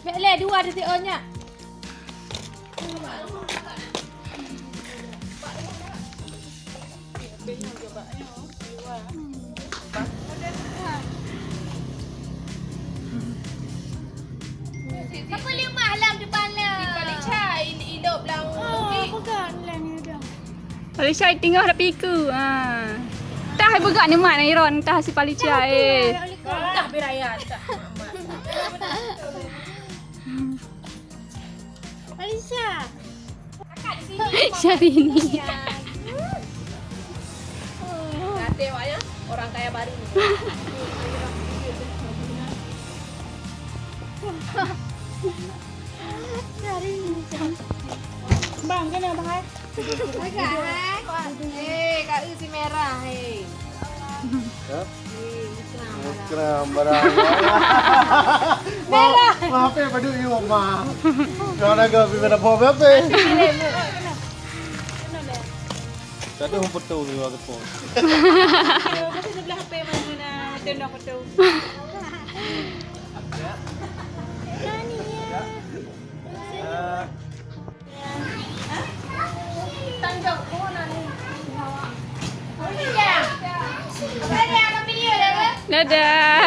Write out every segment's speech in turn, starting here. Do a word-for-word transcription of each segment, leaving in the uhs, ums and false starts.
Bèk lé dua di siôh nyak. Siapa lemah lam depan lah? Palicha, ilop lam. Oh, pegang lam ni dah. Palicha tinggal dah piku. Ha. Tah peugah ni mat Iron, tah si Palicha eh. Dah beraya tak. Malaysia. Syahrini. Nanti awaknya orang kaya baru. Bang, kena bang hai. Agak hai. Eh, Kak U si merah, eh. Hah? Eh, mesra barang. Mesra barang. Merah. Ma, ma, apa yang padu you, ma? Kau nak kau pergi mana bawa apa? Tak ada orang foto ni, orang foto. Masih sebelah apa yang mana nak tendang foto? Dadah.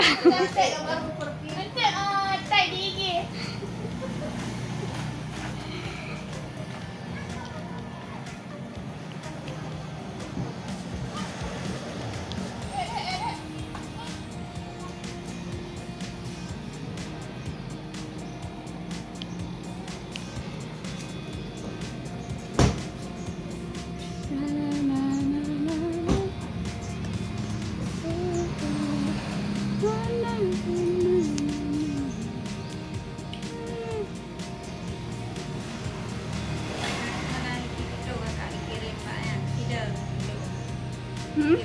Hmm?